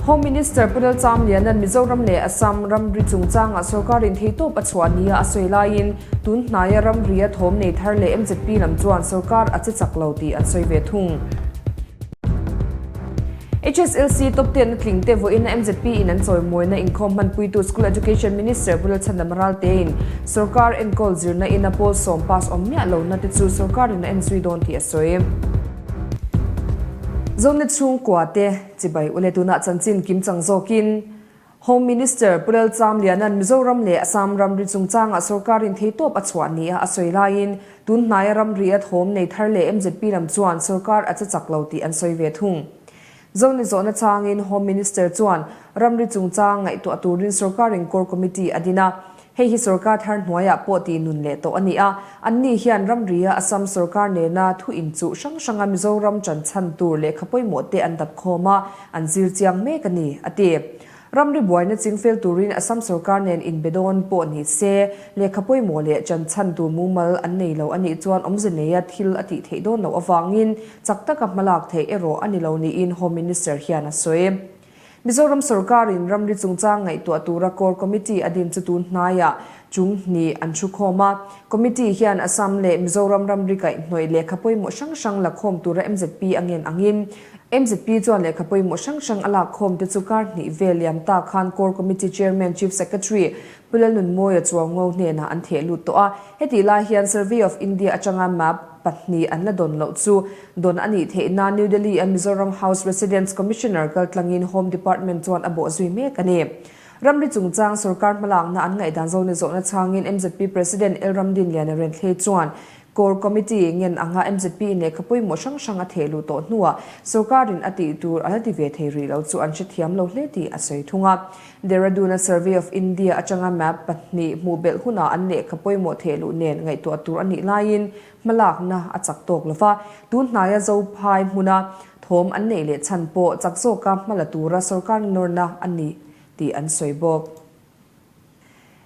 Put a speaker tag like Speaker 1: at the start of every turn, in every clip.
Speaker 1: Home Minister Pu Lalchamliana'n Mizoram leh Assam ramri chungchangah sorkarin theitawp a chhuah nia a sawi laiin tun hnaia ramria thawm nei thar leh mzp lam chuan sorkar a che chak lo tih an sawi ve thung. HSLC top ten a tling te vawiin a mzp in an chawimawina inkhawm hmanpuitu School Education Minister Pu Lalchhandam Raltein sorkar enkawl zirna ina pawl sawm pass awm miah lohna te chu sorkarin a enzui dawn tih a sawi. Zonet chhungkua te chibai ule tunah chanchin kimchang zawkin Home Minister Pu Lalchamliana'n Mizoram leh Assam ramri chungchangah sorkarin theitawp a chhuah nia a sawi laiin tun hnaia ramri a thawm nei thar leh mzp lam chuan sorkar a che chak lo tih an sawi ve thung. Zoni zawhna changin Home Minister chuan ramri chungchang ngaihtuah turin sorkarin Core Committee a din a, Hei hi sorkar thar hnuaiah pawh tih nun leh tawh a ni a, anni hian ramria Assam sorkar nena thu inchuh hrang hranga Mizoram chan chhan tur lehkha pawimawh te an dap khawm a, an zir chiang mek a ni, a ti. Ramri buaina chingfel turin Assam sorkar nen inbe dawn pawh ni se, lehkha pawimawh leh chan chhan tur mumal an nei lo a nih chuan awmze neia thil a tih theih dawn loh avangin chak taka hmalak theih erawh a ni lo niin Home Minister hian a sawi. Mizoram sorkarin ramri chungchang ngaihtuah tura Core Committee a din chu tun hnaiah chung hnih an thu khawm a. Committee hian Assam leh Mizoram ramri kaihhnawih lehkha pawimawh hrang hrang la khawm tura mzp a ngen angin mzp chuan lehkha pawimawh hrang hrang a lak khawm te chu kar hnih vel liam ta khan Core Committee Chairman Chief Secretary Pu Lalnunmawia Chuaungo hnenah an theh lut tawh a. Hetih lai hian Survey of India atanga map pahnih an la dawn loh chu dawn a nih theih nan New Delhi a Mizoram House Residence Commissioner kaltlangin Home Department chuan a bawh zui mek a ni. Ramri chungchang sorkar hmalakna an ngaihdan zawhna zawhna chhangin mzp President L Ramdinliana Renthlei chuan Core Committee ngen anga mzp in lehkha pawimawh hrang hrang a theh luh tawh hnuah sorkarin a tih tur a la ti ve thei rih lo chu an hrethiam lo hle tih a sawi thung a. Dehradun-a Survey of India atanga map pahnih hmuh belh hunah an lehkha pawimawh theh luh nen ngaihtuah tur a nih laiin hmalakna a chak tawk lo va. Tun hnaia Zophai hmuna thawm an neih leh chhan pawh chak zawka hma la tura sorkar nawrna a ni tih an sawi bawk.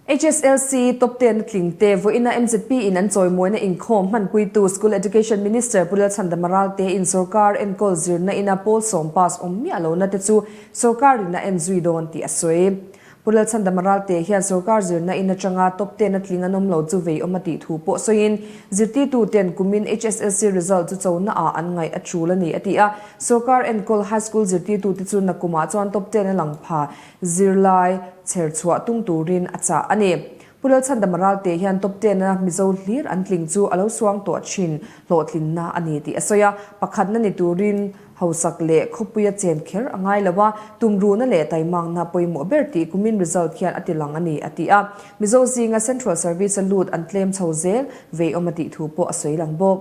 Speaker 1: HSLC top ten a tling te vawiina mzp in an chawimawina inkhawm hmanpuitu School Education Minister Pu Lalchhandama Ralte in sorkar enkawl zirna ina pawl sawm pass awm miah lohna te chu sorkarin a en zui dawn tih a sawi. Pu Lalchhandama Ralte hian sorkar zirna in atanga top ten a tling an awm lo chu vei awm a tih thu pawh sawiin zirtirtu ten kumin HSLC result chu chona ah an ngaih a tul a ni a ti a. Sorkar enkawl high school zirtirtu te chu nakumah chuan top ten a lang pha Zirlai chher chhuah tum turin a chah a ni. Pu Lalchhandama Ralte hian top ten-a Mizo hlir an tling chu a lo suang tawh thin hlawhtlinna a ni tih a sawi a. Pakhatna ni turin hausak leh khawpuia chen kher a ngai lo a, tumruhna leh taimakna pawimawh ber tih kumin result hian a ti lang a ni, a ti a. Mizo zinga Central Service-a lut an tlem chho zel veiawm a tih thu pawh a sawi lang bawk.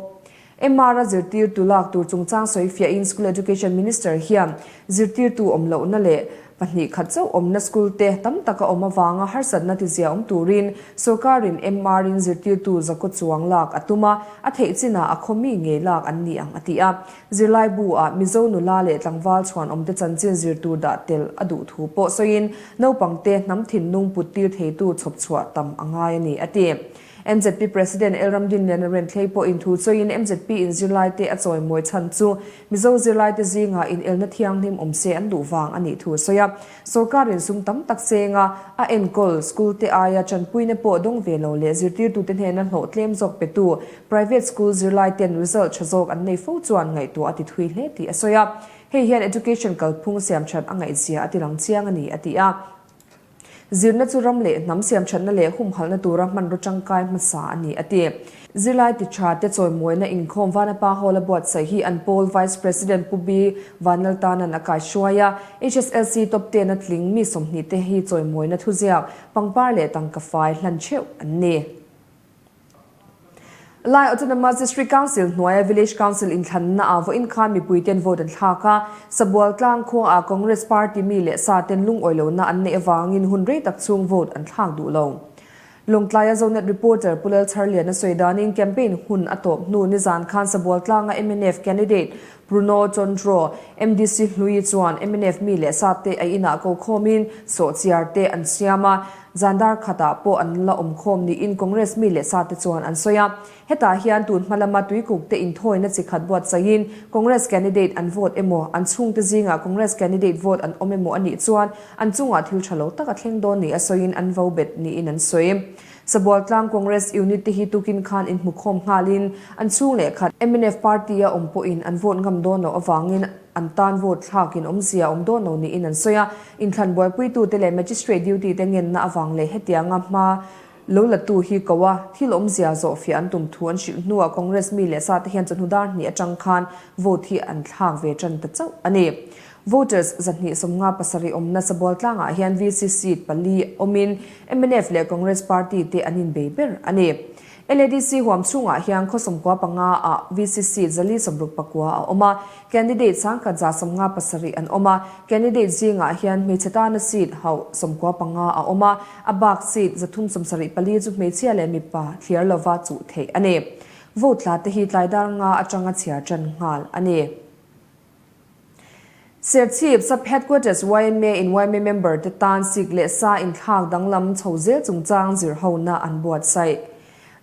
Speaker 1: MR-a zirtirtu lak tur chungchang sawi fiahin School Education Minister hian zirtirtu awm lohna leh pahnih khat chauh awmna school te tam taka awm avanga harsatna tizia awm turin sorkarin MR-in zirtirtu zakaw chuang lak a tum a, a theih chinah a khaw mi ngei lak an ni ang a ti a. Zirlaibu ah Mizo nula leh tlangval chhuanawmte chanchin zirtur dah tel a duh thu pawh sawiin naupangte hnam thinlung put tir theitu chhawpchhuah tam a ngai a ni a ti. Mzp President L Ramdinliana Renthlei pawhin thu chawiin mzp in zirlaite a chawimawi chhan chu Mizo zirlaite zingah inelna thianghlim awm se an duh vang a nih thu a sawi a. Sorkarin sum tam tak chenga a enkawl school te aia tanpuina pawh dawng ve lo leh zirtirtute hnena hlawh tlem zawk petu private school zirlaiten result tha zawk an nei fo chuan ngaihtuah a ti thui hle tih a sawi a. Hei hian education kalphung siamthat a ngaihzia a ti lang chiang a ni a ti a. Zirna chu ram leh hnam siamthatna leh humhalhna tura hmanraw tangkai hmasa a ni, a ti. Zirlai titha te chawimawina inkhawm Vanapa Hall a buatsaih hi an pawl Vice President Pu B. Vanlaltanan a kaihruai a. HSLC top ten a tling mi 20 te hi chawimawina thuziak, pangpar leh tangka fai hlan theuh an ni. Lai Autonomous District Council hnuaia Village Council inthlanna ah vawiin khan mipuiten vote an thlak a, Sabual tlang khuangah Congress party mi leh sa ten lungawi lohna an neih avangin hun rei tak chhung vote an thlak duh lo. Lawngtlaia Zonet reporter Pu Lalchharliana sawi danin campaign hun a tawp hnu nizan khan Sabual tlanga mnf candidate Pruno Chondro, MDC hlui chuan mnf mi leh sa te a inah ko khawmin sawhchiar te an siam a, zan dar khatah pawh an la awm khawm niin Congress mi leh sa te chuan an sawi a. Hetah hian tun hma lama tuikuk te inthawina chi khat buatsaihin Congress candidate an vote emaw, an chhungte zingah Congress candidate vote an awm emaw a nih chuan an chungah thil tha lo tak a thleng dawn ni a sawiin an vo bet niin an sawi. Sabualtlang Congress unit te hi tukin khan inhmukhawm nghalin an chhung leh khat mnf party a awm pawhin an vote ngam dawn loh avangin an tan vote thlakin awmzia awm dawn lo niin an sawi a. Inthlan buaipuitute leh Magistrate duty te ngenna avang leh hetianga hma lo latu hi ko a, thil awmzia zawhfiah an tum thu an hrilh hnuah Congress mi leh sate hian chawhnu dar hnih atang khan vote hi an thlak ve tan ta chauh a ni. Voters 257 awmna Sabual tlangah hian VC seat pali awmin mnf leh Congress party te an inbei ber a ni. LADC huam chhungah hian khaw 95 ah VC seat 469 a awm a, candidate 1157 an awm a, candidate zingah hian hmeichhe tana seat hauh 95 a awm a, a bak seat 374 chu hmeichhia leh mipa thliar lova chuh theih a ni. Vote tla te hi tlai dar nga atanga chhiar tan nghal a ni. Serchhip Sub Headquarters yma in yma member te tan sik leh sa inthlak danglam chho zel chungchang zirhona an buatsaih.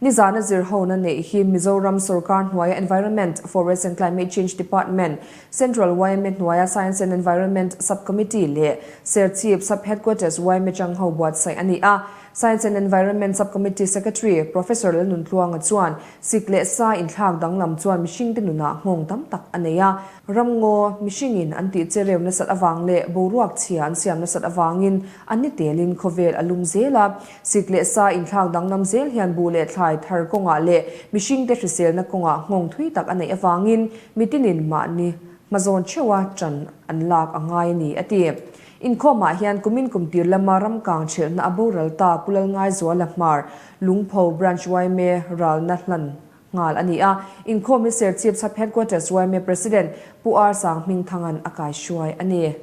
Speaker 1: Nizana zirhona neih hi Mizoram sorkar hnuaia Environment, Forest and Climate Change Department, Central yma hnuaia Science and Environment Sub-Committee leh Serchhip Sub Headquarters yma changho buatsaih a ni a. Science and Environment Sub-Committee Secretary Professor Lalnuntluanga chuan sik leh sa inthlak danglam chuan mihringte nunah nghawng tam tak a nei a. Ramngaw, mihringin an tih che reu nasat avang leh boruak chhia an siam nasat avangin an ni telin khawvel a lum zel a. Sik leh sa inthlak danglam zel hian buh leh thlai thar kawngah leh mihringte hriselna kawngah nghawng thui tak a neih avangin mitinin mahni hmazawn theuha ṭan an lak a ngai a ni, a ti. Inkhawmah hian kumin kum tir lama ramkang chhelhna a boral ta Pu Lalngaizuala Hmar, Lungpho Branch yma ralna hlan nghal a ni a. Inkhawm hi Serchhip Sub Headquarters yma President Pu R Sanghmingthanga'n a kaihruai a ni.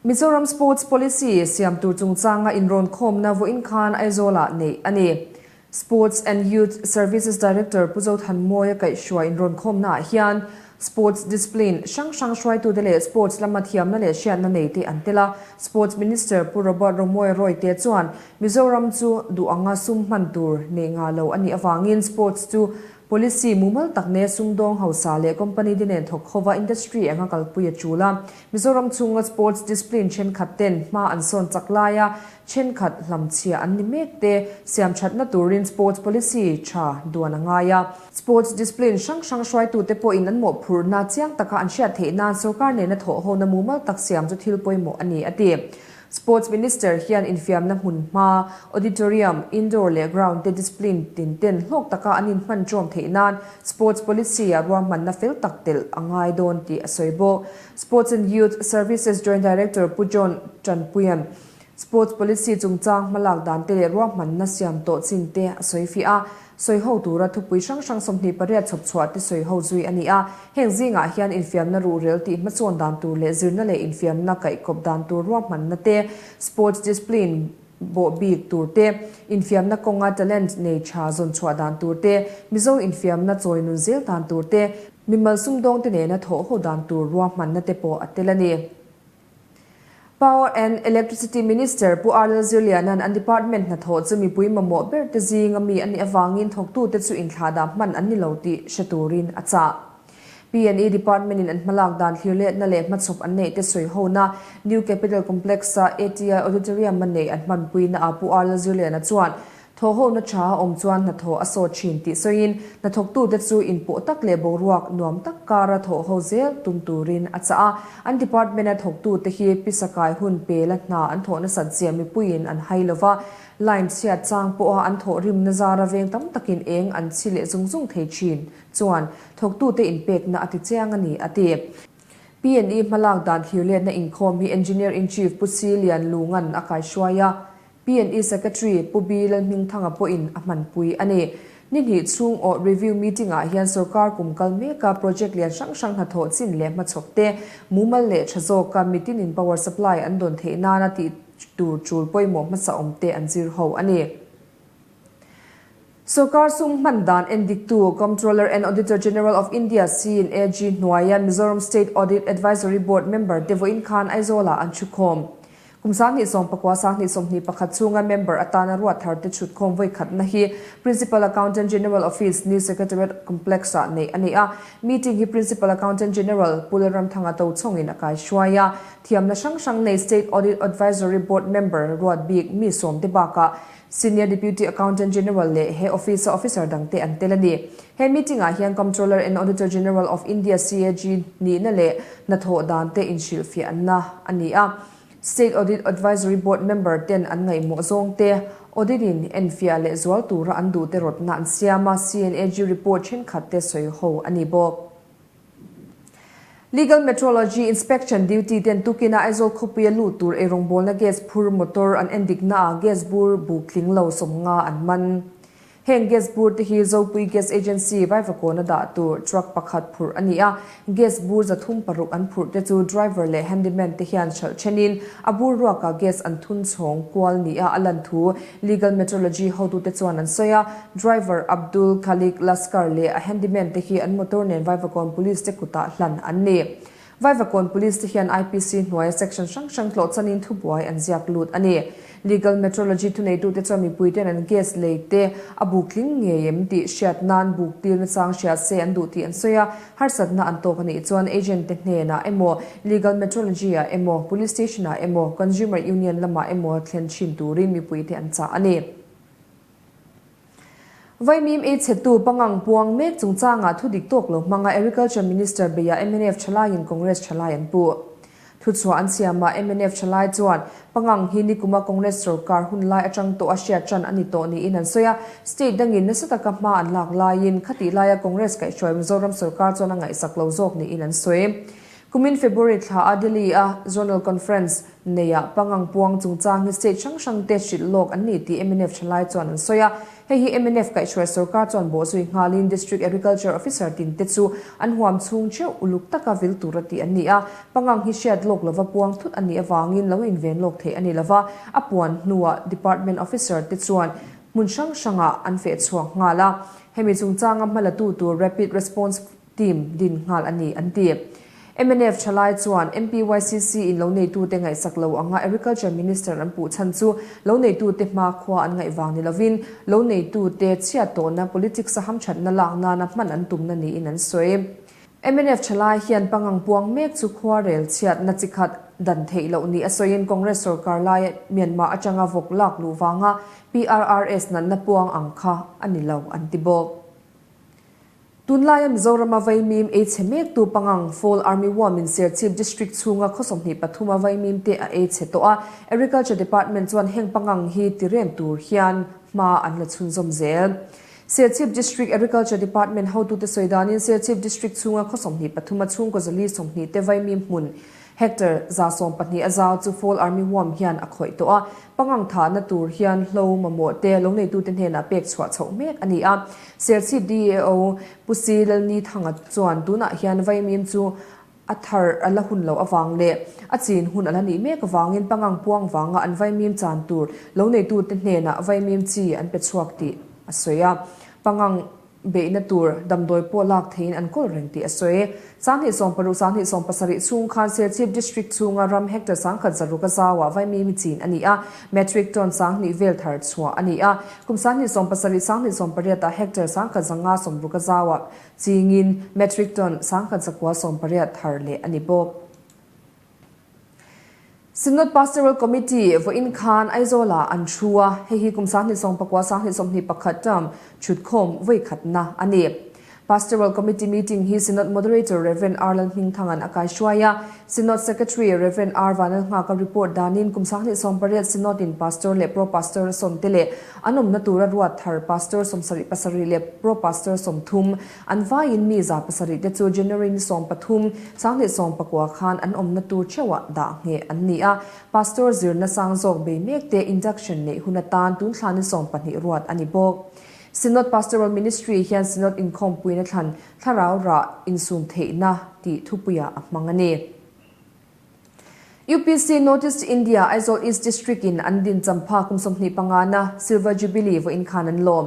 Speaker 1: Mizoram Sports Policy siam tur chungchanga inrawnkhawmna vawiin khan Aizawlah neih a ni. Sports and Youth Services Director Pu Zothanmawia kaihhruai inrawnkhawmnaah hian Sports discipline hrang hrang hruaitute leh sports lama thiamna leh hriatna neite an tel a. Sports Minister Pu Robert Romawia Royte chuan Mizoram chu duh anga sum hman tur nei ngah lo a nih avangin sports chu policy mumal tak nen sumdawng hausa leh company te nen thawk khawva industry anga kalpui a tul a. Mizoram chhunga sports discipline thenkhat ten hma an sawn chak laia Thenkhat hlamchhia an ni mek te siam thatna turin sports policy tha duan a ngai a. Sports discipline hrang hrang hruaitute pawhin an mawhphurhna chiang taka an hriat theih nan sorkar nena thawhhona mumal tak siam chu thil pawimawh a ni, a ti. Sports Minister hian infiamna hmun hma, auditorium, indoor leh ground te discipline tin ten hlawk taka an inhman ṭawm theih nan sports policy-ah ruahmanna fel tak telh a ngai dawn tih a sawi bawk. Sports and Youth Services Joint Director Pu John Tanpuia'n Sports Policy chungchang hmalak dan te leh ruahmanna siam tawh chin te a sawi fiah a, sawi ho tura thupui hrang hrang 28 chhawp chhuah te sawi ho zui a ni a. Heng zingah hian infiamna ruhrel tih hmasawn dan tur leh zirna leh infiamna kaihkawp dan tur ruahmanna te, sports discipline bawh bik tur te, infiamna kawnga talent nei tha zawn chhuah dan tur te, Mizo infiamna chawi nun zel dan tur te, mimal sumdawngte nena thawh ho dan tur ruahmanna te pawh a tel a ni. Power and Electricity Minister Pu R Lalzirliana'n an department hnathawh chu mipui mamawh ber te zinga mi a nih avangin thawktute chu inthlahdah hman an ni lo tih hre turin a chah. P&E Department in an hmalak dan thlirletna leh hmachhawp an neih te sawihona New Capital Complex-a ATI Auditorium a neih an hmanpuina ah Pu R Lalzirliana chuan Thawhhona tha a awm chuan hnathawh a sawt thin tih sawiin, hnathawktute chu inpawh tak leh boruak nuam tak kara thawhho zel tum turin a chah a. An department-a thawktute hi pisakai hun pela hna an thawh nasat zia mipuiin an hai lova, line chhiat chang pawha an thawh rimna zara veng tam takin eng an chhi leh zung zung thei thin chuan thawktute inpekna a ti chiang a ni, a ti. P&E hmalak dan thirletna inkhawm hi Engineer-in-Chief Pu Si Lian Lunga'n a kaihruai a. P&E Secretary Pu B Lalhmingthanga pawhin a hmanpui a ni. Ni hnih chhung awh review meeting ah hian sorkar kum kal meka project lian hrang hrang hnathawh chin leh hmachhawp te, mumal leh tha zawka mitinin power supply an dawn theih nana tih tur tul pawimawh hmasa awm te an zir ho a ni. Sorkar sum hman dan endiktu Comptroller and Auditor General of India, CAG, hnuaia Mizoram State Audit Advisory Board member te vawiin khan Aizawlah an thukhawm. Kum 2019 2021 chhunga member atana ruat thar te chhutkhawm vawi khatna hi Principal Accountant General Office, New Secretariat Complex-ah neih a ni a. Meeting hi Principal Accountant General Pu Lalramthanga Tochhawngin a kaihruai a. Thiamna hrang hrang nei State Audit Advisory Board member ruat bik mi sawmte bakah Senior Deputy Accountant General leh he office-a officer dangte an tel a ni. He meeting-ah hian Comptroller and Auditor General of India, CAG, nihna leh hnathawh dante inhrilhfiahna a ni a. State Audit Advisory Board member ten an ngaihmawh zawngte audit-in enfiah leh zual tura an duhte rawtna an siam a, CNAG report thenkhatte sawiho a ni bawk. Legal Metrology Inspection Duty ten tukina Aizawl khawpuia lut tur eirawngbawlna gas phur motor an endiknaah gas bur buk tling lo 50 an man. Heng gas bur te hi Zopui Gas Agency Vaivakawna dah tur truck pakhat phurh a ni a, gas bur 306 an phurh te chu driver leh handyman te hian hralh thenin a bur ruakah gas an thun chhawng kual nia a lan thu Legal Metrology hotute chuan an sawi a. Driver Abdul Khalik Laskar leh a handyman te hi an motor nen Vaivakawn Police te kutah hlan an ni. Vaivakawn Police te hian IPC hnuaia section hrang hrang tlawh chanin thubuai an ziak lut a ni. Legal Metrology thuneitute chuan mipuiten an gas lei te a buk tling ngei em tih hriat nan buk tir nachang hria se an duh tih an sawi a, harsatna an tawk a nih chuan agent te hnenah emaw, Legal Metrology ah emaw, Police Station ah emaw, Consumer Union lamah emaw thlen thin turin mipuite an chah a ni. Vaimim ei chhetu pangang puang mek chungchangah thu dik tawk lo hmanga Agriculture Minister beia mnf thalaiin Congress thalai an puh. Thuchhuah an siamah mnf thalai chuan pangang hi nikuma Congress sorkar hun lai atang tawh a hriat tan a ni tawh niin an sawi a, state dangin nasa taka hma an lak laiin khatih laia Congress kaihhruai Mizoram sorkar chuan a ngaihsak lo zawk niin an sawi. Kumin February thla a Delhi a Zonal Conference neiah pangang puang chungchang hi state hrang hrang te hrilh lawk an ni tih mnf thalai chuan an sawi a. Hei hi mnf kaihhruai sorkar chuan bawhzui nghalin District Agriculture Officer tin te chu an huam chhung theuh uluk taka vil tura tih an ni a. Pangang hi hriat lawk lova puang thut a nih avangin lo inven lawk theih a ni lova, a puan hnuah Department Officer te chuan hmun hrang hrangah an feh chhuak nghal a. Hemi chungchanga hmalatu tur Rapid Response Team din nghal a ni, an ti. Mnf thalai chuan MPYCC in lo neitute ngaihsak lo anga Agriculture Minister an puh chhan chu lo neitute hma khua an ngaih vang ni lovin lo neitute chhiat tawhna politics a hamthatna lak nana hman an tumna niin an sawi. Mnf thalai hian pangang puang mek chu khuarel chhiatna chi khat dan theih loh ni a sawiin Congress sorkar laia Myanmar atanga vawk lak luh vanga PRRS natna puang ang kha a ni lo an ti bawk. Tunlaia Mizorama vaimim ei chhe mektu pangang Fall Army Worm in Serchhip District chhunga khaw 23 a vaimim te a ei chhe tawh a, Agriculture Department chuan heng pangang hi tirem tur hian hma an la chhunzawm zel. Serchhip District Agriculture Department hotute sawi danin Serchhip District chhunga khaw 23 a chhungkaw 420 te vaimim hmun Hectare 120 a zau chu Fall Army Worm hian a khawih tawh a, pangang thahna tur hian hlo mamawh te lo neitute hnenah pek chhuah chhoh mek a ni a. Serchhip DAO Pu Si Lalni Thanga chuan tunah hian vaimim chu a thar a la hun loh avang leh a chin hun a la nih mek avangin pangang puang vanga an vaimim chan tur lo neitute hnenah vaimim chi an pe chhuak tih a sawi a. Pangang Beihna tur damdawi pawh lak theiin an kawl reng tih a sawi. 2016 2017 chhung khan Serchhip District chhunga ram hectare 1006 a zauah vaimim hi chin a ni a, metric ton 2000 vel thar chhuah a ni a. Kum 2017 2018 ah hectare 1560 a zauah chingin metric ton 1980 thar leh a ni bawk. Synod Pastoral Committee vawiin khan Aizawlah an thu a, hei hi kum 2019 2021 term thutkhawm vawi khatna a ni. Pastoral Committee meeting hi Synod Moderator Rev. R. Lalhmingthanga'n a kaihruai a, Synod Secretary Rev. R. Vanlalnghaka report danin kum 2018 Synod-in Pastor leh Pro Pastor a sawmte leh an awmna tura ruat thar Pastor 77 leh Pro Pastor 30 An vaiin mi 700 te chu January ni 13, 2019 khan an awmna tur theuhah dah ngheh an ni a. Pastor zirna sang zawk bei mek te induction neih hun atan tun thla ni 12 ruat a ni bawk. Synod Pastoral Ministry hian Synod inkhawmpuina thlan thlarau rah insum theihna tih thupuiah a hmang a ni. UPC North East India Aizawl East District in an din champha kum 25 na Silver Jubilee vawiin khan an lawm.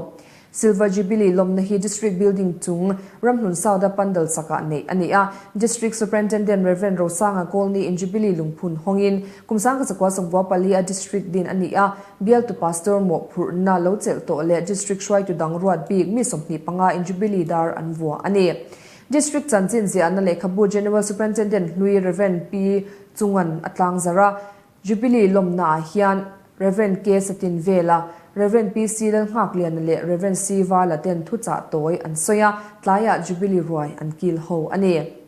Speaker 1: Silver Jubilee lawmna hi District Building chung Ramhlun South-a pandal chakah neih a ni a. District Superintendent Rev. Rosanga Kawlni in Jubilee lungphun hawngin kum 1994 a District din a ni a, bialtu Pastor mawhphurhna lo chelh tawh leh District hruaitu dang ruat bik mi 25 in Jubilee dar an vuah a ni. District chanchin ziahna lehkhabu General Superintendent hlui Rev. Pi Chungan a tlangzarh a, Jubilee lawmnaah hian Rev. K. Satinvela, Rev. PC Lalnghakliana leh Rev. C. Vala ten thuchah tawi an sawi a, tlaiah Jubilee ruai an kil ho a ni.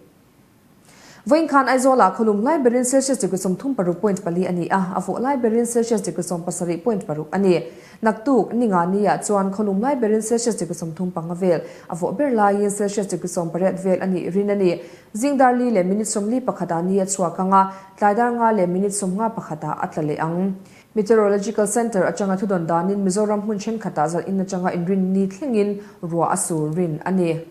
Speaker 1: Vawiin khan Aizawlah khawlum lai berin Celsius degree 36.4 a ni a, a vawh lai berin Celsius degree 17.6 a ni. Naktuk, Ningani-ah chuan khawlum lai berin Celsius degree 35 vel, a vawh ber laiin Celsius degree 18 vel a nih rin a ni. Zing dar li leh minute 41 ah ni a chhuak ang a, tlai dar nga leh minute 51 ah a tla leh ang. Meteorological Centre atanga thudawn danin Mizoram hmun thenkhatah zalh in atanga inrin ni thlengin ruah a sur rin a ni.